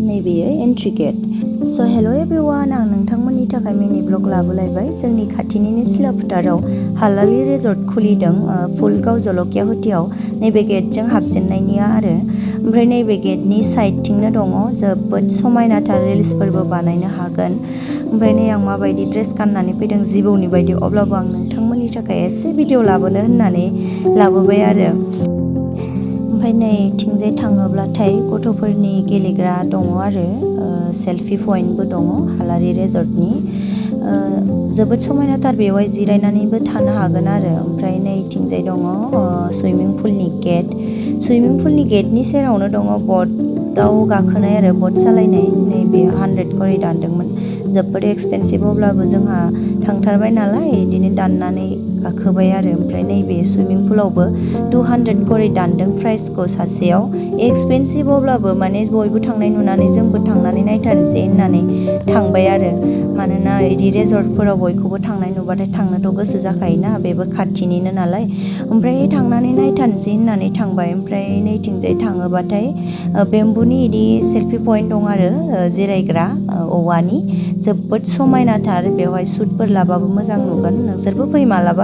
नैबेयो entry gate. स' हेल' everyone, आं नोंथांमोननि थाखाय मिनि ब्लग लाबोलायबाय। जोंनि खाथिनिनो सिलाफोथाराव हालालि रिजर्ट खुलिदों फुलगाव जलकिया हुटियाव। नैबे गेटजों हाबजेननायनिया आरो ओमफ्राय नैबे गेटनि साइडथिंनो दङ जोबोद समायनाथार रिल्सफोरबो बानायनो हागोन। ओमफ्राय नै आं माबायदि ड्रेस गाननानै फैदों जिबौनि बायदि, अब्लाबो आं नोंथांमोननि थाखाय एसे भिडिअ लाबोनो होननानै लाबोबाय आरो। ओमफ्राय नैथिंजाय थाङोब्लाथाय गथ'फोरनि गेलेग्रा दङ आरो सेल्फि पइन्टबो दङ हालालि रिजर्टनि। जोबोद समायनाथार, बेवहाय जिरायनानैबो थानो हागोन आरो। ओमफ्राय नैथिंजाय दङ सुइमिं पुलनि गेट। सुइमिं पुलनि गेटनि सेरावनो दङ बटआव गाखोनाय आरो बट सालायनाय। नैबे 100 करि दानदोंमोन, जोबोद एक्सपेन्सिभ, अब्लाबो जोंहा थांथारबाय नालाय बिदिनो दाननानै गाखोबाय आरो। ओमफ्राय नैबे सुइमिं पुलावबो 200 करि दानदों प्राइसखौ सासेयाव। एक्सपेन्सिभ अब्लाबो माने बयबो थांनाय नुनानै जोंबो थांनानै नायथारनोसै होननानै थांबाय आरो। मानोना बिदि रिजर्टफोराव बयखौबो थांनाय नुबाथाय थांनोथ' गोसो जाखायोना, बेबो खाथिनिनो नालाय। ओमफ्राय थांनानै नायथारनोसै होननानै थांबाय। ओमफ्राय नैथिंजाय थाङोबाथाय बेम्बुनि बिदि सेल्फि पइन्ट दं आरो जिरायग्रा औवानि, जोबोद समायनाथार। बेवहाय सुटफोर लाबाबो मोजां नुगोन। नोंसोरबो फै मालाबा।